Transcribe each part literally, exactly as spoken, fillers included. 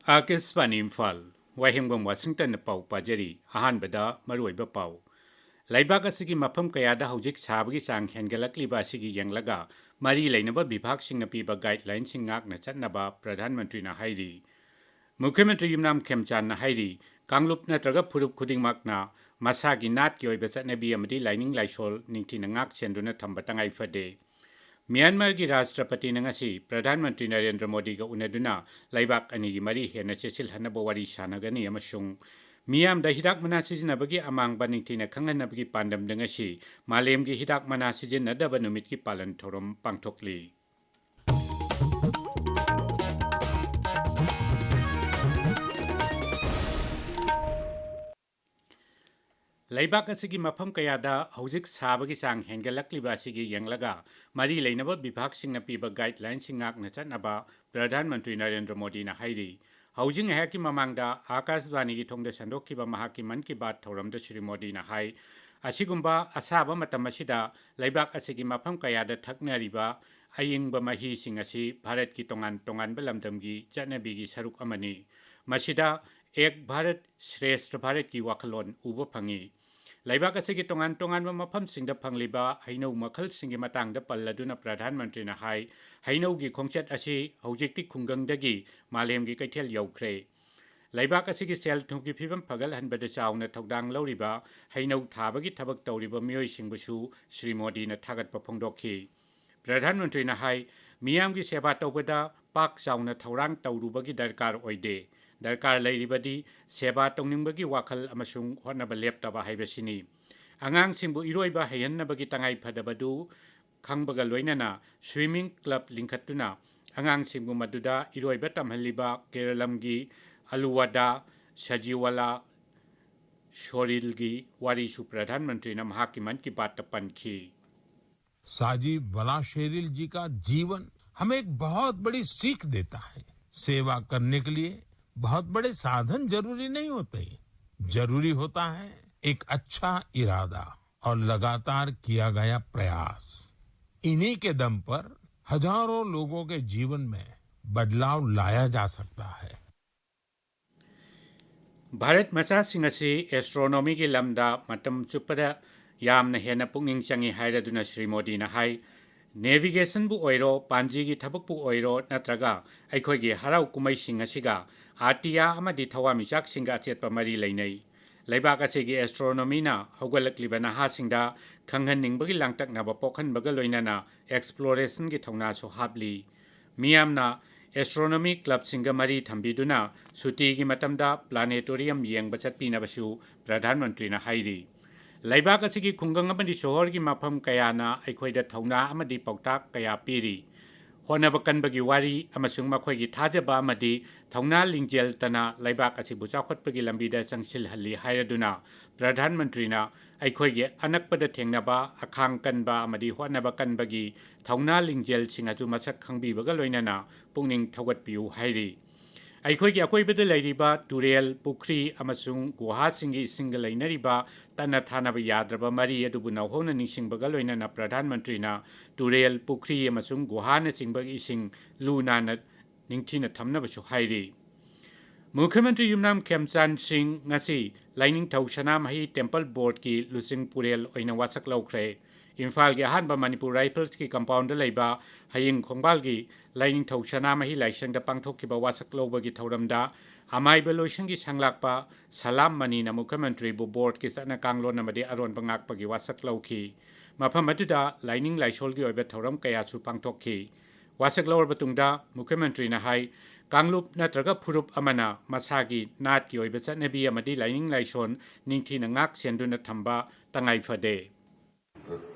ꯑꯥꯀꯥꯁꯕꯥꯅꯤ ꯏꯝꯐꯥꯜ, ꯋꯥꯍꯦꯡꯕꯝ ꯋꯥꯁꯤꯡꯇꯟꯅ ꯄꯥꯎ ꯄꯥꯖꯔꯤ꯫ ꯑꯍꯥꯟꯕꯗ ꯃꯔꯨꯑꯣꯏꯕ ꯄꯥꯎ꯫ ꯂꯩꯕꯥꯛ ꯑꯁꯤꯒꯤ ꯃꯐꯝ ꯀꯌꯥꯗ ꯍꯧꯖꯤꯛ ꯁꯥꯕꯒꯤ ꯆꯥꯡ ꯍꯦꯟꯒꯠꯂꯛꯂꯤꯕ ꯑꯁꯤꯒꯤ ꯌꯦꯡꯂꯒ ꯃꯔꯤ ꯂꯩꯅꯕ ꯕꯤꯚꯥꯒꯁꯤꯡꯅ ꯄꯤꯕ ꯒꯥꯏꯗꯂꯥꯏꯟꯁꯤꯡ ꯉꯥꯛꯅ ꯆꯠꯅꯕ ꯄ꯭ꯔꯙꯥꯟ ꯃꯟꯇ꯭ꯔꯤꯅ ꯍꯥꯏꯔꯤ꯫ ꯃꯨꯈ꯭ꯌ ꯃꯟꯇ꯭ꯔꯤ ꯌꯨꯝꯅꯥꯝ ꯈꯦꯝꯆꯥꯟꯅ ꯍꯥꯏꯔꯤ, ꯀꯥꯡꯂꯨꯞ ꯅꯠꯇ꯭ꯔꯒ ꯐꯨꯔꯨꯞ ꯈꯨꯗꯤꯡꯃꯛꯅ ꯃꯁꯥꯒꯤ ꯅꯥꯠꯀꯤ ꯑꯣꯏꯕ ꯆꯠꯅꯕꯤ ꯑꯃꯗꯤ ꯂꯥꯏꯅꯤꯡ ꯂꯥꯏꯁꯣꯜ ꯅꯤꯡꯊꯤꯅ ꯉꯥꯛ ꯁꯦꯟꯗꯨꯅ ꯊꯝꯕ ꯇꯉꯥꯏ ꯐꯗꯦ꯫ ꯃ꯭ꯌꯥꯟꯃꯥꯔꯒꯤ ꯔꯥꯁꯇ꯭ꯔꯄꯇꯤꯅ ꯉꯁꯤ ꯄ꯭ꯔꯙꯥꯟ ꯃꯟꯇ꯭ꯔꯤ ꯅꯔꯦꯟꯗ꯭ꯔ ꯃꯣꯗꯤꯒ ꯎꯅꯗꯨꯅ ꯂꯩꯕꯥꯛ ꯑꯅꯤꯒꯤ ꯃꯔꯤ ꯍꯦꯟꯅ ꯆꯦꯠꯁꯤꯜꯍꯟꯅꯕ ꯋꯥꯔꯤ ꯁꯥꯟꯅꯒꯅꯤ ꯑꯃꯁꯨꯡ ꯃꯤꯌꯥꯝꯗ ꯍꯤꯗꯥꯛ ꯃꯅꯥ ꯁꯤꯖꯤꯟꯅꯕꯒꯤ ꯑꯃꯥꯡꯕ ꯅꯤꯡꯊꯤꯅ ꯈꯪꯍꯟꯅꯕꯒꯤ ꯄꯥꯟꯗꯝꯗ ꯉꯁꯤ ꯃꯥꯂꯦꯝꯒꯤ ꯍꯤꯗꯥꯛ ꯃꯅꯥ ꯁꯤꯖꯤꯟꯅꯗꯕ ꯅꯨꯃꯤꯠꯀꯤ ꯄꯥꯂꯟ ꯊꯧꯔꯝ ꯄꯥꯡꯊꯣꯛꯂꯤ꯫ ꯂꯩꯕꯥꯛ ꯑꯁꯤꯒꯤ ꯃꯐꯝ ꯀꯌꯥꯗ ꯍꯧꯖꯤꯛ ꯁꯥꯕꯒꯤ ꯆꯥꯡ ꯍꯦꯟꯒꯠꯂꯛꯂꯤꯕ ꯑꯁꯤꯒꯤ ꯌꯦꯡꯂꯒ ꯃꯔꯤ ꯂꯩꯅꯕ ꯕꯤꯚꯥꯒꯁꯤꯡꯅ ꯄꯤꯕ ꯒꯥꯏꯗꯂꯥꯏꯟꯁꯤꯡ ꯉꯥꯛꯅ ꯆꯠꯅꯕ ꯄ꯭ꯔꯙꯥꯟ ꯃꯟꯇ꯭ꯔꯤ ꯅꯔꯦꯟꯗ꯭ꯔ ꯃꯣꯗꯤꯅ ꯍꯥꯏꯔꯤ꯫ ꯍꯧꯖꯤꯛ ꯉꯥꯏꯍꯥꯛꯀꯤ ꯃꯃꯥꯡꯗ ꯑꯥꯀꯥꯁꯕꯥꯅꯤꯒꯤ ꯊꯣꯡꯗ ꯁꯟꯗꯣꯛꯈꯤꯕ ꯃꯍꯥꯛꯀꯤ ꯃꯟ ꯀꯤ ꯕꯥꯠ ꯊꯧꯔꯝꯗ ꯁ꯭ꯔꯤ ꯃꯣꯗꯤꯅ ꯍꯥꯏ, ꯑꯁꯤꯒꯨꯝꯕ ꯑꯁꯥꯕ ꯃꯇꯝ ꯑꯁꯤꯗ ꯂꯩꯕꯥꯛ ꯑꯁꯤꯒꯤ ꯃꯐꯝ ꯀꯌꯥꯗ ꯊꯛꯅꯔꯤꯕ ꯑꯏꯪꯕ ꯃꯍꯤꯁꯤꯡ ꯑꯁꯤ ꯚꯥꯔꯠꯀꯤ ꯇꯣꯉꯥꯟ ꯇꯣꯉꯥꯟꯕ ꯂꯝꯗꯝꯒꯤ ꯆꯠꯅꯕꯤꯒꯤ ꯁꯔꯨꯛ ꯑꯃꯅꯤ꯫ ꯃꯁꯤꯗ ꯑꯦꯛ ꯚꯥꯔꯠ ꯁ꯭ꯔꯦꯁꯊ ꯚꯥꯔꯠꯀꯤ ꯋꯥꯈꯜꯂꯣꯟ ꯎꯕ ꯐꯪꯏ꯫ ꯂꯩꯕꯥꯛ ꯑꯁꯤꯒꯤ ꯇꯣꯉꯥꯟ ꯇꯣꯉꯥꯟꯕ ꯃꯐꯝꯁꯤꯡꯗ ꯐꯪꯂꯤꯕ ꯍꯩꯅꯧ ꯃꯈꯜꯁꯤꯡꯒꯤ ꯃꯇꯥꯡꯗ ꯄꯜꯂꯗꯨꯅ ꯄ꯭ꯔꯙꯥꯟ ꯃꯟꯇ꯭ꯔꯤꯅ ꯍꯥꯏ, ꯍꯩꯅꯧꯒꯤ ꯈꯣꯡꯆꯠ ꯑꯁꯤ ꯍꯧꯖꯤꯛꯇꯤ ꯈꯨꯡꯒꯪꯗꯒꯤ ꯃꯥꯂꯦꯝꯒꯤ ꯀꯩꯊꯦꯜ ꯌꯧꯈ꯭ꯔꯦ꯫ ꯂꯩꯕꯥꯛ ꯑꯁꯤꯒꯤ ꯁꯦꯜ ꯊꯨꯝꯒꯤ ꯐꯤꯕꯝ ꯐꯒꯠꯍꯟꯕꯗ ꯆꯥꯎꯅ ꯊꯧꯗꯥꯡ ꯂꯧꯔꯤꯕ ꯍꯩꯅꯧ ꯊꯥꯕꯒꯤ ꯊꯕꯛ ꯇꯧꯔꯤꯕ ꯃꯤꯑꯣꯏꯁꯤꯡꯕꯨꯁꯨ ꯁ꯭ꯔꯤ ꯃꯣꯗꯤꯅ ꯊꯥꯒꯠꯄ ꯐꯣꯡꯗꯣꯛꯈꯤ꯫ ꯄ꯭ꯔꯙꯥꯟ ꯃꯟꯇ꯭ꯔꯤꯅ ꯍꯥꯏ, ꯃꯤꯌꯥꯝꯒꯤ ꯁꯦꯕꯥ ꯇꯧꯕꯗ ꯄꯥꯛ ꯆꯥꯎꯅ ꯊꯧꯔꯥꯡ ꯇꯧꯔꯨꯕꯒꯤ ꯗꯔꯀꯥꯔ ꯑꯣꯏꯗꯦ꯫ ꯗꯔꯀꯥꯔ ꯂꯩꯔꯤꯕꯗꯤ ꯁꯦꯕꯥ ꯇꯧꯅꯤꯡꯕꯒꯤ ꯋꯥꯈꯜ ꯑꯃꯁꯨꯡ ꯍꯣꯠꯅꯕ ꯂꯦꯞꯇꯕ ꯍꯥꯏꯕꯁꯤꯅꯤ꯫ ꯑꯉꯥꯡꯁꯤꯡꯕꯨ ꯏꯔꯣꯏꯕ ꯍꯩꯍꯟꯅꯕꯒꯤ ꯇꯉꯥꯏ ꯐꯗꯕꯗꯨ ꯈꯪꯕꯒ ꯂꯣꯏꯅꯅ swimming club ꯂꯤꯡꯈꯠꯇꯨꯅ ꯑꯉꯥꯡꯁꯤꯡꯕꯨ ꯃꯗꯨꯗ ꯏꯔꯣꯏꯕ ꯇꯝꯍꯜꯂꯤꯕ ꯀꯦꯔꯂꯝꯒꯤ ꯑꯂꯨꯋꯥꯗꯥ ꯁꯖꯤꯋꯥꯂꯥ ꯁꯣꯔꯤꯜꯒꯤ ꯋꯥꯔꯤꯁꯨ ꯄ꯭ꯔꯙꯥꯟ ꯃꯟꯇ꯭ꯔꯤꯅ ꯃꯍꯥꯛꯀꯤ ꯃꯟ ꯀꯤ ꯕꯥꯠꯇ ꯄꯟꯈꯤ꯫ साजी वलाशेरिल जी का जीवन हमें एक बहुत बड़ी सीख देता है। सेवा करने के लिए बहुत बड़े साधन जरूरी नहीं होते, जरूरी होता है एक अच्छा इरादा और लगातार किया गया प्रयास। इन्हीं के दम पर हजारों लोगों के जीवन में बदलाव लाया जा सकता है। ꯚꯥꯔꯠ ꯃꯆꯥꯁꯤꯡ ꯑꯁꯤ ꯑꯦꯁꯇ꯭ꯔꯣꯅꯣꯃꯤꯒꯤ ꯂꯝꯗ ꯃꯇꯝ ꯆꯨꯞꯄꯗ ꯌꯥꯝꯅ ꯍꯦꯟꯅ ꯄꯨꯛꯅꯤꯡ ꯆꯪꯏ ꯍꯥꯏꯔꯗꯨꯅ ꯁ꯭ꯔꯤ ꯃꯣꯗꯤꯅ ꯍꯥꯏ, ꯅꯦꯚꯤꯒꯦꯁꯟꯕꯨ ꯑꯣꯏꯔꯣ, ꯄꯥꯟꯖꯤꯒꯤ ꯊꯕꯛꯄꯨ ꯑꯣꯏꯔꯣ, ꯅꯠꯇ꯭ꯔꯒ ꯑꯩꯈꯣꯏꯒꯤ ꯍꯔꯥꯎ ꯀꯨꯝꯍꯩꯁꯤꯡ ꯑꯁꯤꯒ ꯑꯇꯤꯌꯥ ꯑꯃꯗꯤ ꯊꯋꯥꯟꯃꯤꯆꯥꯛꯁꯤꯡꯒ ꯑꯆꯦꯠꯄ ꯃꯔꯤ ꯂꯩꯅꯩ꯫ ꯂꯩꯕꯥꯛ ꯑꯁꯤꯒꯤ ꯑꯦꯁꯇ꯭ꯔꯣꯅꯣꯃꯤꯅ ꯍꯧꯒꯠꯂꯛꯂꯤꯕ ꯅꯍꯥꯁꯤꯡꯗ ꯈꯪꯍꯟꯅꯤꯡꯕꯒꯤ ꯂꯥꯡꯇꯛꯅꯕ ꯄꯣꯛꯍꯟꯕꯒ ꯂꯣꯏꯅꯅ ꯑꯦꯛꯁꯄ꯭ꯂꯣꯔꯦꯁꯟꯒꯤ ꯊꯧꯅꯥꯁꯨ ꯍꯥꯞꯂꯤ꯫ ꯃꯤꯌꯥꯝꯅ ꯑꯦꯁꯇ꯭ꯔꯣꯅꯣꯃꯤ ꯀ꯭ꯂꯕꯁꯤꯡꯒ ꯃꯔꯤ ꯊꯝꯕꯤꯗꯨꯅ ꯁꯨꯇꯤꯒꯤ ꯃꯇꯝꯗ ꯄ꯭ꯂꯥꯅꯦꯇꯣꯔꯤꯌꯝ ꯌꯦꯡꯕ ꯆꯠꯄꯤꯅꯕꯁꯨ ꯄ꯭ꯔꯙꯥꯟ ꯃꯟꯇ꯭ꯔꯤꯅ ꯍꯥꯏꯔꯤ꯫ ꯂꯩꯕꯥꯛ ꯑꯁꯤꯒꯤ ꯈꯨꯡꯒꯪ ꯑꯃꯗꯤ ꯁꯣꯍꯣꯔꯒꯤ ꯃꯐꯝ ꯀꯌꯥꯅ ꯑꯩꯈꯣꯏꯗ ꯊꯧꯅꯥ ꯑꯃꯗꯤ ꯄꯥꯎꯇꯥꯛ ꯀꯌꯥ ꯄꯤꯔꯤ꯫ ꯍꯣꯠꯅꯕ ꯀꯟꯕꯒꯤ ꯋꯥꯔꯤ ꯑꯃꯁꯨꯡ ꯃꯈꯣꯏꯒꯤ ꯊꯥꯖꯕ ꯑꯃꯗꯤ ꯊꯧꯅꯥ ꯂꯤꯡꯖꯦꯜꯇꯅ ꯂꯩꯕꯥꯛ ꯑꯁꯤꯕꯨ ꯆꯥꯎꯈꯠꯄꯒꯤ ꯂꯝꯕꯤꯗ ꯆꯪꯁꯤꯜꯍꯜꯂꯤ ꯍꯥꯏꯔꯗꯨꯅ ꯄ꯭ꯔꯙꯥꯟ ꯃꯟꯇ꯭ꯔꯤꯅ ꯑꯩꯈꯣꯏꯒꯤ ꯑꯅꯛꯄꯗ ꯊꯦꯡꯅꯕ ꯑꯈꯥꯡ ꯀꯟꯕ ꯑꯃꯗꯤ ꯍꯣꯠꯅꯕ ꯀꯟꯕꯒꯤ ꯊꯧꯅꯥ ꯂꯤꯡꯖꯦꯜꯁꯤꯡ ꯑꯗꯨ ꯃꯁꯛ ꯈꯪꯕꯤꯕꯒ ꯂꯣꯏꯅꯅ ꯄꯨꯛꯅꯤꯡ ꯊꯧꯒꯠꯄꯤꯌꯨ ꯍꯥꯏꯔꯤ꯫ ꯑꯩꯈꯣꯏꯒꯤ ꯑꯀꯣꯏꯕꯗ ꯂꯩꯔꯤꯕ ꯇꯨꯔꯦꯜ, ꯄꯨꯈ꯭ꯔꯤ ꯑꯃꯁꯨꯡ ꯒꯨꯍꯥꯁꯤꯡꯒꯤ ꯏꯁꯤꯡꯒ ꯂꯩꯅꯔꯤꯕ ꯇꯠꯅ ꯊꯥꯅꯕ ꯌꯥꯗ꯭ꯔꯕ ꯃꯔꯤ ꯑꯗꯨꯕꯨ ꯅꯧꯍꯧꯅ ꯅꯤꯡꯁꯤꯡꯕꯒ ꯂꯣꯏꯅꯅ ꯄ꯭ꯔꯙꯥꯟ ꯃꯟꯇ꯭ꯔꯤꯅ ꯇꯨꯔꯦꯜ, ꯄꯨꯈ꯭ꯔꯤ ꯑꯃꯁꯨꯡ ꯒꯨꯍꯥꯅꯆꯤꯡꯕ ꯏꯁꯤꯡ ꯂꯨ ꯅꯥꯟꯅ ꯅꯤꯡꯊꯤꯅ ꯊꯝꯅꯕꯁꯨ ꯍꯥꯏꯔꯤ꯫ ꯃꯨꯈ꯭ꯌ ꯃꯟꯇ꯭ꯔꯤ ꯌꯨꯝꯅꯥꯝ ꯈꯦꯝꯆꯥꯟ ꯁꯤꯡ ꯉꯁꯤ ꯂꯥꯏꯅꯤꯡꯊꯧ ꯁꯅꯥꯃꯍꯤ ꯇꯦꯝꯄꯜ ꯕꯣꯔꯗꯀꯤ ꯂꯨꯆꯤꯡ ꯄꯨꯔꯦꯜ ꯑꯣꯏꯅ ꯋꯥꯁꯛ ꯂꯧꯈ꯭ꯔꯦ꯫ ꯏꯝꯐꯥꯜꯒꯤ ꯑꯍꯥꯟꯕ ꯃꯅꯤꯄꯨꯔ ꯔꯥꯏꯐꯜꯁꯀꯤ ꯀꯝꯄꯥꯎꯟꯗ ꯂꯩꯕ ꯍꯌꯤꯡ ꯈꯣꯡꯕꯥꯜꯒꯤ ꯂꯥꯏꯅꯤꯡꯊꯧ ꯁꯅꯥꯃꯍꯤ ꯂꯥꯏꯁꯪꯗ ꯄꯥꯡꯊꯣꯛꯈꯤꯕ ꯋꯥꯁꯛ ꯂꯧꯕꯒꯤ ꯊꯧꯔꯝꯗ ꯑꯃꯥꯏꯕ ꯂꯣꯏꯁꯪꯒꯤ ꯁꯪꯂꯥꯛꯄ ꯁꯂꯥꯝ ꯃꯅꯤꯅ ꯃꯨꯈ꯭ꯌ ꯃꯟꯇ꯭ꯔꯤꯕꯨ ꯕꯣꯔꯗꯀꯤ ꯆꯠꯅ ꯀꯥꯡꯂꯣꯟ ꯑꯃꯗꯤ ꯑꯔꯣꯟꯕ ꯉꯥꯛꯄꯒꯤ ꯋꯥꯁꯛ ꯂꯧꯈꯤ꯫ ꯃꯐꯝ ꯑꯗꯨꯗ ꯂꯥꯏꯅꯤꯡ ꯂꯥꯏꯁꯣꯜꯒꯤ ꯑꯣꯏꯕ ꯊꯧꯔꯝ ꯀꯌꯥꯁꯨ ꯄꯥꯡꯊꯣꯛꯈꯤ꯫ ꯋꯥꯁꯛ ꯂꯧꯔꯕ ꯇꯨꯡꯗ ꯃꯨꯈ꯭ꯌ ꯃꯟꯇ꯭ꯔꯤꯅ ꯍꯥꯏ, ꯀꯥꯡꯂꯨꯞ ꯅꯠꯇ꯭ꯔꯒ ꯐꯨꯔꯨꯞ ꯑꯃꯅ ꯃꯁꯥꯒꯤ ꯅꯥꯠꯀꯤ ꯑꯣꯏꯕ ꯆꯠꯅꯕꯤ ꯑꯃꯗꯤ ꯂꯥꯏꯅꯤꯡ ꯂꯥꯏꯁꯣꯟ ꯅꯤꯡꯊꯤꯅ ꯉꯥꯛ ꯁꯦꯟꯗꯨꯅ ꯊꯝꯕ ꯇꯉꯥꯏ ꯐꯗꯦ꯫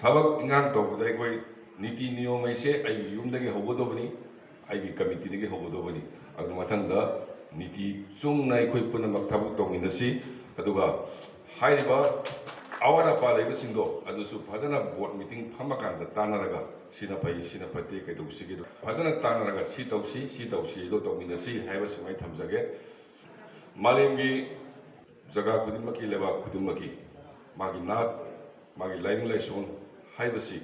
ꯊꯕꯛ ꯏꯟꯈꯥꯡ ꯇꯧꯕꯗ ꯑꯩꯈꯣꯏ ꯅꯤꯇꯤ ꯅꯤꯌꯣꯝ ꯍꯥꯏꯁꯦ ꯑꯩꯒꯤ ꯌꯨꯝꯗꯒꯤ ꯍꯧꯒꯗꯧꯕꯅꯤ, ꯑꯩꯒꯤ ꯀꯃꯤꯇꯤꯗꯒꯤ ꯍꯧꯒꯗꯧꯕꯅꯤ꯫ ꯑꯗꯨ ꯃꯊꯪꯗ ꯅꯤꯇꯤ ꯆꯨꯝꯅ ꯑꯩꯈꯣꯏ ꯄꯨꯝꯅꯃꯛ ꯊꯕꯛ ꯇꯧꯃꯤꯟꯅꯁꯤ꯫ ꯑꯗꯨꯒ ꯍꯥꯏꯔꯤꯕ ꯑꯋꯥꯠ ꯑꯄꯥ ꯂꯩꯕꯁꯤꯡꯗꯣ ꯑꯗꯨꯁꯨ ꯐꯖꯅ ꯕꯣꯔꯗ ꯃꯤꯇꯤꯡ ꯐꯝꯃꯀꯥꯟꯗ ꯇꯥꯟꯅꯔꯒ ꯁꯤꯅ ꯐꯩ, ꯁꯤꯅ ꯐꯠꯇꯦ, ꯀꯩꯗꯧꯁꯤꯒꯦ ꯐꯖꯅ ꯇꯥꯟꯅꯔꯒ ꯁꯤ ꯇꯧꯁꯤ, ꯁꯤ ꯇꯧꯁꯤ, ꯑꯗꯨ ꯇꯧꯃꯤꯟꯅꯁꯤ ꯍꯥꯏꯕꯁꯤꯃ ꯑꯩ ꯊꯝꯖꯒꯦ꯫ ꯃꯥꯂꯦꯝꯒꯤ ꯖꯒꯥ ꯈꯨꯗꯤꯡꯃꯛꯀꯤ, ꯂꯩꯕꯥꯛ ꯈꯨꯗꯤꯡꯃꯛꯀꯤ ꯃꯥꯒꯤ ꯅꯥꯠ, ꯃꯥꯒꯤ ꯂꯥꯏꯅꯤꯡ ꯂꯥꯏꯁꯣꯟ ꯍꯥꯏꯕꯁꯤ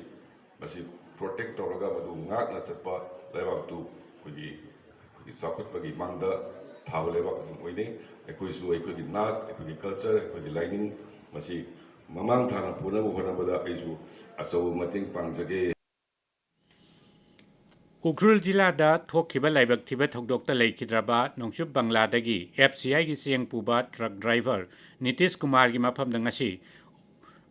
ꯃꯁꯤ ꯄ꯭ꯔꯣꯇꯦꯛ ꯇꯧꯔꯒ ꯃꯗꯨ ꯉꯥꯛꯅ ꯆꯠꯄ ꯂꯩꯕꯥꯛꯇꯨ ꯑꯩꯈꯣꯏꯒꯤ, ꯑꯩꯈꯣꯏꯒꯤ ꯆꯥꯎꯈꯠꯄꯒꯤ ꯃꯥꯡꯗ ꯊꯥꯕ ꯂꯩꯕꯥꯛ ꯑꯗꯨꯝ ꯑꯣꯏꯅꯩ꯫ ꯑꯩꯈꯣꯏꯁꯨ ꯑꯩꯈꯣꯏꯒꯤ ꯅꯥꯠ, ꯑꯩꯈꯣꯏꯒꯤ ꯀꯜꯆꯔ, ꯑꯩꯈꯣꯏꯒꯤ ꯂꯥꯏꯅꯤꯡ ꯃꯁꯤ ꯃꯃꯥꯡ ꯊꯥꯅ ꯄꯨꯅꯕ ꯍꯣꯠꯅꯕꯗ ꯑꯩꯁꯨ ꯑꯆꯧꯕ ꯃꯇꯦꯡ ꯄꯥꯡꯖꯒꯦ꯫ ꯎꯈ꯭ꯔꯨꯜ ꯖꯤꯂꯥꯗ ꯊꯣꯛꯈꯤꯕ ꯂꯥꯏꯕꯛ ꯊꯤꯕ ꯊꯧꯗꯣꯛꯇ ꯂꯩꯈꯤꯗ꯭ꯔꯕ ꯅꯣꯡꯆꯨꯞ ꯕꯪꯂꯥꯗꯒꯤ ꯑꯦꯐ ꯁꯤ ꯑꯥꯏꯒꯤ ꯆꯦꯡ ꯄꯨꯕ ꯇ꯭ꯔꯛ ꯗ꯭ꯔꯥꯏꯚꯔ ꯅꯤꯇꯤꯁ ꯀꯨꯃꯥꯔꯒꯤ ꯃꯐꯝꯗ ꯉꯁꯤ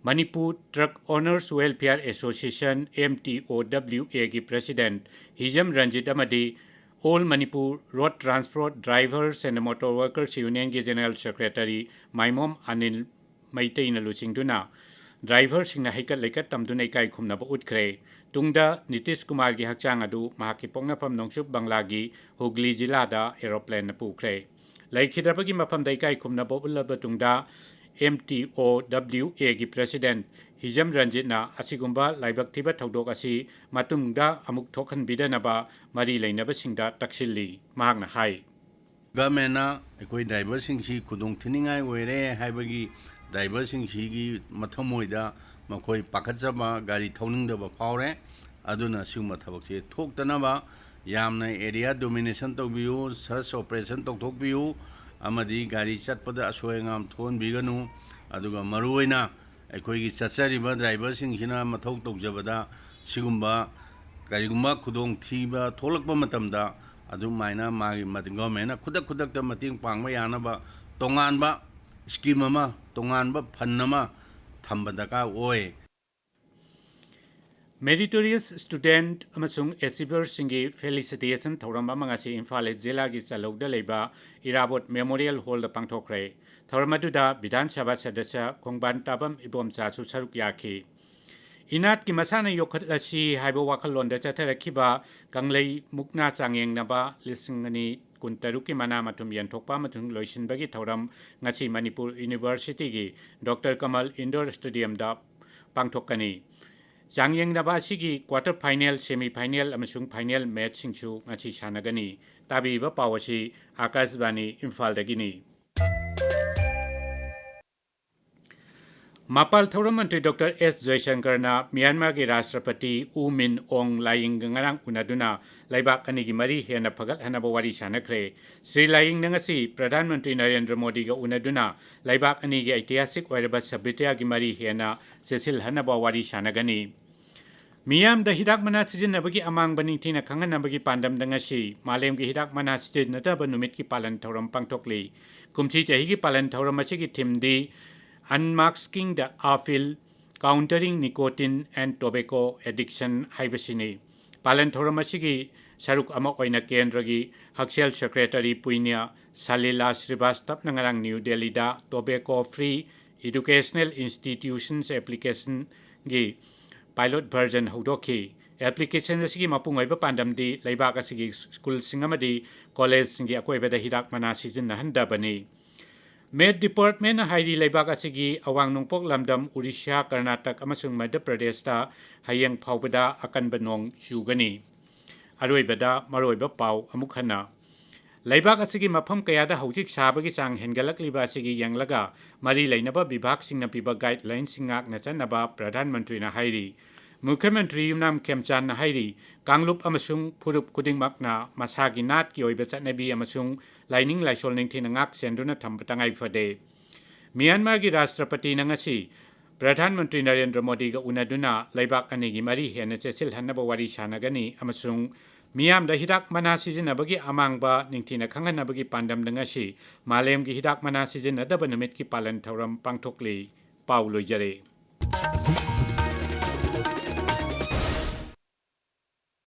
Manipur truck owners welfare association, M T O W ꯑꯦꯒꯤ ꯄ꯭ꯔꯦꯁꯤꯗꯦꯟꯠ ꯍꯤꯖꯝ ꯔꯟꯖꯤꯠ ꯑꯃꯗꯤ all Manipur road transport drivers and motor workers ꯌꯨꯅꯤꯌꯟꯒꯤ ꯖꯦꯅꯔꯦꯜ ꯁꯦꯀ꯭ꯔꯦꯇꯔꯤ ꯃꯥꯏꯃꯣꯝ ꯑꯅꯤꯜ ꯃꯩꯇꯩꯅ ꯂꯨꯆꯤꯡꯗꯨꯅ ꯗ꯭ꯔꯥꯏꯚꯔꯁꯤꯡꯅ ꯍꯩꯀꯠ ꯂꯩꯀꯠ ꯇꯝꯗꯨꯅ ꯏꯀꯥꯏ ꯈꯨꯝꯅꯕ ꯎꯠꯈ꯭ꯔꯦ꯫ ꯇꯨꯡꯗ ꯅꯤꯇꯤꯁ ꯀꯨꯃꯥꯔꯒꯤ ꯍꯛꯆꯥꯡ ꯑꯗꯨ ꯃꯍꯥꯛꯀꯤ ꯄꯣꯛꯅꯐꯝ ꯅꯣꯡꯆꯨꯞ ꯕꯪꯂꯥꯒꯤ ꯍꯨꯒ꯭ꯂꯤ ꯖꯤꯂꯥꯗ ꯑꯦꯔꯣꯄ꯭ꯂꯦꯟꯅ ꯄꯨꯈ꯭ꯔꯦ꯫ ꯂꯩꯈꯤꯗ꯭ꯔꯕꯒꯤ ꯃꯐꯝꯗ ꯏꯀꯥꯏ ꯈꯨꯝꯅꯕ ꯎꯠꯂꯕ ꯇꯨꯡꯗ, ꯑꯦꯝ ꯇꯤ ꯑꯣ ꯗꯕ꯭ꯂꯤꯎ ꯑꯦꯒꯤ ꯄ꯭ꯔꯦꯁꯤꯗꯦꯟꯠ ꯍꯤꯖꯝ ꯔꯟꯖꯤꯠꯅ ꯑꯁꯤꯒꯨꯝꯕ ꯂꯥꯏꯕꯛ ꯊꯤꯕ ꯊꯧꯗꯣꯛ ꯑꯁꯤ ꯃꯇꯨꯡꯗ ꯑꯃꯨꯛ ꯊꯣꯛꯍꯟꯕꯤꯗꯅꯕ ꯃꯔꯤ ꯂꯩꯅꯕꯁꯤꯡꯗ ꯇꯛꯁꯤꯜꯂꯤ꯫ ꯃꯍꯥꯛꯅ ꯍꯥꯏ, ꯒꯚꯔꯟꯃꯦꯟꯠꯅ ꯑꯩꯈꯣꯏ ꯗ꯭ꯔꯥꯏꯚꯔꯁꯤꯡꯁꯤ ꯈꯨꯗꯣꯡ ꯊꯤꯅꯤꯡꯉꯥꯏ ꯑꯣꯏꯔꯦ ꯍꯥꯏꯕꯒꯤ ꯗ꯭ꯔꯥꯏꯚꯔꯁꯤꯡꯁꯤꯒꯤ ꯃꯊꯃꯣꯏꯗ ꯃꯈꯣꯏ ꯄꯥꯈꯠꯆꯕ, ꯒꯥꯔꯤ ꯊꯧꯅꯤꯡꯗꯕ ꯐꯥꯎꯔꯦ꯫ ꯑꯗꯨꯅ ꯁꯤꯒꯨꯝꯕ ꯊꯕꯛꯁꯦ ꯊꯣꯛꯇꯅꯕ ꯌꯥꯝꯅ ꯑꯦꯔꯤꯌꯥ ꯗꯣꯃꯤꯅꯦꯁꯟ ꯇꯧꯕꯤꯌꯨ, ꯁꯔꯆ ꯑꯣꯄꯔꯦꯁꯟ ꯇꯧꯊꯣꯛꯄꯤꯌꯨ, ꯑꯃꯗꯤ ꯒꯥꯔꯤ ꯆꯠꯄꯗ ꯑꯁꯣꯏ ꯑꯉꯥꯝ ꯊꯣꯛꯍꯟꯕꯤꯒꯅꯨ꯫ ꯑꯗꯨꯒ ꯃꯔꯨꯑꯣꯏꯅ ꯑꯩꯈꯣꯏꯒꯤ ꯆꯠꯆꯔꯤꯕ ꯗ꯭ꯔꯥꯏꯚꯔꯁꯤꯡꯁꯤꯅ ꯃꯊꯧ ꯇꯧꯖꯕꯗ ꯁꯤꯒꯨꯝꯕ ꯀꯔꯤꯒꯨꯝꯕ ꯈꯨꯗꯣꯡꯊꯤꯕ ꯊꯣꯛꯂꯛꯄ ꯃꯇꯝꯗ ꯑꯗꯨꯃꯥꯏꯅ ꯃꯥꯒꯤ ꯃ-, ꯒꯚꯔꯟꯃꯦꯟꯠꯅ ꯈꯨꯗꯛ ꯈꯨꯗꯛꯇ ꯃꯇꯦꯡ ꯄꯥꯡꯕ ꯌꯥꯅꯕ ꯇꯣꯉꯥꯟꯕ ꯁ꯭ꯀꯤꯝ ꯑꯃ, ꯇꯣꯉꯥꯟꯕ ꯐꯟ ꯑꯃ ꯊꯝꯕ ꯗꯔꯀꯥꯔ ꯑꯣꯏ꯫ ꯃꯦꯔꯤꯇꯣꯔꯤꯌꯁ ꯁ꯭ꯇꯨꯗꯦꯟꯠ ꯑꯃꯁꯨꯡ ꯑꯦꯆꯤꯚꯔꯁꯤꯡꯒꯤ ꯐꯦꯂꯤꯁꯤꯇꯦꯁꯟ ꯊꯧꯔꯝ ꯑꯃ ꯉꯁꯤ ꯏꯝꯐꯥꯜ ꯏꯁ ꯖꯤꯂꯥꯒꯤ ꯆꯂꯧꯗ ꯂꯩꯕ ꯏꯔꯥꯕꯣꯠ ꯃꯦꯃꯣꯔꯤꯌꯦꯜ ꯍꯣꯜꯗ ꯄꯥꯡꯊꯣꯛꯈ꯭ꯔꯦ꯫ ꯊꯧꯔꯝ ꯑꯗꯨꯗ ꯕꯤꯙꯥꯟ ꯁꯚꯥ ꯁꯗꯁ꯭ꯌ ꯈꯣꯡꯕꯥꯟ ꯇꯥꯕꯝ ꯏꯕꯣꯝꯆꯥꯁꯨ ꯁꯔꯨꯛ ꯌꯥꯈꯤ꯫ ꯏꯅꯥꯠꯀꯤ ꯃꯁꯥꯟꯅ ꯌꯣꯛꯈꯠꯂꯁꯤ ꯍꯥꯏꯕ ꯋꯥꯈꯜꯂꯣꯟꯗ ꯆꯠꯊꯔꯛꯈꯤꯕ ꯀꯪꯂꯩ ꯃꯨꯛꯅꯥ ꯆꯥꯡꯌꯦꯡꯅꯕ ꯂꯤꯁꯤꯡ ꯑꯅꯤ ꯀꯨꯟꯇꯔꯨꯛꯀꯤ ꯃꯅꯥ ꯃꯊꯨꯝ ꯌꯦꯟꯊꯣꯛꯄ ꯑꯃꯁꯨꯡ ꯂꯣꯏꯁꯤꯟꯕꯒꯤ ꯊꯧꯔꯝ ꯉꯁꯤ ꯃꯅꯤꯄꯨꯔ ꯌꯨꯅꯤꯚꯔꯁꯤꯇꯤꯒꯤ ꯗꯣꯛꯇꯔ ꯀꯃꯜ ꯏꯟꯗꯣꯔ ꯁ꯭ꯇꯦꯗꯤꯌꯝꯗ ꯄꯥꯡꯊꯣꯛꯀꯅꯤ꯫ ꯆꯥꯡꯌꯦꯡꯅꯕ ꯑꯁꯤꯒꯤ ꯀ꯭ꯋꯥꯇꯔ ꯐꯥꯏꯅꯦꯜ, ꯁꯦꯃꯤ ꯐꯥꯏꯅꯦꯜ ꯑꯃꯁꯨꯡ ꯐꯥꯏꯅꯦꯜ ꯃꯦꯆꯁꯤꯡꯁꯨ ꯉꯁꯤ ꯁꯥꯟꯅꯒꯅꯤ꯫ ꯇꯥꯕꯤꯔꯤꯕ ꯄꯥꯎ ꯑꯁꯤ ꯑꯥꯀꯥꯁꯕꯥꯅꯤ ꯏꯝꯐꯥꯜꯗꯒꯤꯅꯤ꯫ ꯃꯄꯥꯜ ꯊꯧꯔꯝ ꯃꯟꯇ꯭ꯔꯤ ꯗꯣꯛꯇꯔ ꯑꯦꯁ ꯖꯌꯁꯪꯀꯔꯅ ꯃ꯭ꯌꯥꯟꯃꯥꯔꯒꯤ ꯔꯥꯁꯇ꯭ꯔꯄꯇꯤ ꯎ ꯃꯤꯟ ꯑꯣꯡ ꯂꯥꯏꯌꯤꯡꯒ ꯉꯔꯥꯡ ꯎꯅꯗꯨꯅ ꯂꯩꯕꯥꯛ ꯑꯅꯤꯒꯤ ꯃꯔꯤ ꯍꯦꯟꯅ ꯐꯒꯠꯍꯟꯅꯕ ꯋꯥꯔꯤ ꯁꯥꯟꯅꯈ꯭ꯔꯦ꯫ ꯁ꯭ꯔꯤ ꯂꯥꯏꯌꯤꯡꯅ ꯉꯁꯤ ꯄ꯭ꯔꯙꯥꯟ ꯃꯟꯇ꯭ꯔꯤ ꯅꯔꯦꯟꯗ꯭ꯔ ꯃꯣꯗꯤꯒ ꯎꯅꯗꯨꯅ ꯂꯩꯕꯥꯛ ꯑꯅꯤꯒꯤ ꯑꯩꯇꯤꯍꯥꯁꯤꯛ ꯑꯣꯏꯔꯕ ꯁꯚ꯭ꯌꯇꯥꯒꯤ ꯃꯔꯤ ꯍꯦꯟꯅ ꯆꯦꯠꯁꯤꯜꯍꯟꯅꯕ ꯋꯥꯔꯤ ꯁꯥꯟꯅꯒꯅꯤ꯫ ꯃꯤꯌꯥꯝꯗ ꯍꯤꯗꯥꯛ ꯃꯅꯥ ꯁꯤꯖꯤꯟꯅꯕꯒꯤ ꯑꯃꯥꯡꯕ ꯅꯤꯡꯊꯤꯅ ꯈꯪꯍꯟꯅꯕꯒꯤ ꯄꯥꯟꯗꯝꯗ ꯉꯁꯤ ꯃꯥꯂꯦꯝꯒꯤ ꯍꯤꯗꯥꯛ ꯃꯅꯥ ꯁꯤꯖꯤꯟꯅꯗꯕ ꯅꯨꯃꯤꯠꯀꯤ ꯄꯥꯂꯟ ꯊꯧꯔꯝ ꯄꯥꯡꯊꯣꯛꯂꯤ꯫ ꯀꯨꯝꯁꯤ ꯆꯍꯤꯒꯤ ꯄꯥꯂꯟ ꯊꯧꯔꯝ ꯑꯁꯤꯒꯤ ꯊꯤꯝꯗꯤ Unmasking the Evil, Countering Nicotine and Tobacco Addiction ꯍꯥꯏꯕꯁꯤꯅꯤ꯫ ꯄꯥꯂꯟ ꯊꯧꯔꯝ ꯑꯁꯤꯒꯤ ꯁꯔꯨꯛ ꯑꯃ ꯑꯣꯏꯅ ꯀꯦꯟꯗ꯭ꯔꯒꯤ ꯍꯛꯁꯦꯜ ꯁꯦꯀ꯭ꯔꯦꯇꯔꯤ ꯄꯨꯏꯅ꯭ꯌ ꯁꯂꯤꯂꯥ ꯁ꯭ꯔꯤꯕꯥꯁꯇꯞꯅ ꯉꯔꯥꯡ ꯅ꯭ꯌꯨ ꯗꯦꯜꯂꯤꯗ Tobacco Free Educational Institutions Applicationꯒꯤ ꯄꯥꯏꯂꯣꯠ ꯚꯔꯖꯟ ꯍꯧꯗꯣꯛꯈꯤ꯫ ꯑꯦꯄ꯭ꯂꯤꯀꯦꯁꯟ ꯑꯁꯤꯒꯤ ꯃꯄꯨꯡ ꯑꯣꯏꯕ ꯄꯥꯟꯗꯝꯗꯤ ꯂꯩꯕꯥꯛ ꯑꯁꯤꯒꯤ ꯁ꯭ꯀꯨꯜꯁꯤꯡ ꯑꯃꯗꯤ ꯀꯣꯂꯦꯖꯁꯤꯡꯒꯤ ꯑꯀꯣꯏꯕꯗ ꯍꯤꯗꯥꯛ ꯃꯅꯥ ꯁꯤꯖꯤꯟꯅꯍꯟꯗꯕꯅꯤ꯫ ꯃꯦꯠ ꯗꯤꯄꯥꯔꯠꯃꯦꯟꯅ ꯍꯥꯏꯔꯤ, ꯂꯩꯕꯥꯛ ꯑꯁꯤꯒꯤ ꯑꯋꯥꯡ ꯅꯣꯡꯄꯣꯛ ꯂꯝꯗꯝ ꯑꯣꯔꯤꯁꯥ, ꯀꯔꯅꯥꯇꯛ ꯑꯃꯁꯨꯡ ꯃꯙ꯭ꯌ ꯄ꯭ꯔꯗꯦꯁꯇ ꯍꯌꯦꯡ ꯐꯥꯎꯕꯗ ꯑꯀꯟꯕ ꯅꯣꯡ ꯆꯨꯒꯅꯤ꯫ ꯑꯔꯣꯏꯕꯗ ꯃꯔꯨꯑꯣꯏꯕ ꯄꯥꯎ ꯑꯃꯨꯛ ꯍꯟꯅ꯫ ꯂꯩꯕꯥꯛ ꯑꯁꯤꯒꯤ ꯃꯐꯝ ꯀꯌꯥꯗ ꯍꯧꯖꯤꯛ ꯁꯥꯕꯒꯤ ꯆꯥꯡ ꯍꯦꯟꯒꯠꯂꯛꯂꯤꯕ ꯑꯁꯤꯒꯤ ꯌꯦꯡꯂꯒ ꯃꯔꯤ ꯂꯩꯅꯕ ꯕꯤꯚꯥꯒꯁꯤꯡꯅ ꯄꯤꯕ ꯒꯥꯏꯗꯂꯥꯏꯟꯁꯤꯡ ꯉꯥꯛꯅ ꯆꯠꯅꯕ ꯄ꯭ꯔꯙꯥꯟ ꯃꯟꯇ꯭ꯔꯤꯅ ꯍꯥꯏꯔꯤ꯫ ꯃꯨꯈ꯭ꯌ ꯃꯟꯇ꯭ꯔꯤ ꯌꯨꯝꯅꯥꯝ ꯈꯦꯝꯆꯥꯟꯅ ꯍꯥꯏꯔꯤ, ꯀꯥꯡꯂꯨꯞ ꯑꯃꯁꯨꯡ ꯐꯨꯔꯨꯞ ꯈꯨꯗꯤꯡꯃꯛꯅ ꯃꯁꯥꯒꯤ ꯅꯥꯠꯀꯤ ꯑꯣꯏꯕ ꯆꯠꯅꯕꯤ ꯑꯃꯁꯨꯡ ꯂꯥꯏꯅꯤꯡ ꯂꯥꯏꯁꯣꯜ ꯅꯤꯡꯊꯤꯅ ꯉꯥꯛ ꯁꯦꯟꯗꯨꯅ ꯊꯝꯕ ꯇꯉꯥꯏ ꯐꯗꯦ꯫ ꯃ꯭ꯌꯥꯟꯃꯥꯔꯒꯤ ꯔꯥꯁꯇ꯭ꯔꯄꯇꯤꯅ ꯉꯁꯤ ꯄ꯭ꯔꯙꯥꯟ ꯃꯟꯇ꯭ꯔꯤ ꯅꯔꯦꯟꯗ꯭ꯔ ꯃꯣꯗꯤꯒ ꯎꯅꯗꯨꯅ ꯂꯩꯕꯥꯛ ꯑꯅꯤꯒꯤ ꯃꯔꯤ ꯍꯦꯟꯅ ꯆꯦꯠꯁꯤꯜꯍꯟꯅꯕ ꯋꯥꯔꯤ ꯁꯥꯟꯅꯒꯅꯤ ꯑꯃꯁꯨꯡ ꯃꯤꯌꯥꯝꯗ ꯍꯤꯗꯥꯛ ꯃꯅꯥ ꯁꯤꯖꯤꯟꯅꯕꯒꯤ ꯑꯃꯥꯡꯕ ꯅꯤꯡꯊꯤꯅ ꯈꯪꯍꯟꯅꯕꯒꯤ ꯄꯥꯟꯗꯝꯗ ꯉꯁꯤ ꯃꯥꯂꯦꯝꯒꯤ ꯍꯤꯗꯥꯛ ꯃꯅꯥ ꯁꯤꯖꯤꯟꯅꯗꯕ ꯅꯨꯃꯤꯠꯀꯤ ꯄꯥꯂꯟ ꯊꯧꯔꯝ ꯄꯥꯡꯊꯣꯛꯂꯤ꯫ ꯄꯥꯎ ꯂꯣꯏꯖꯔꯦ꯫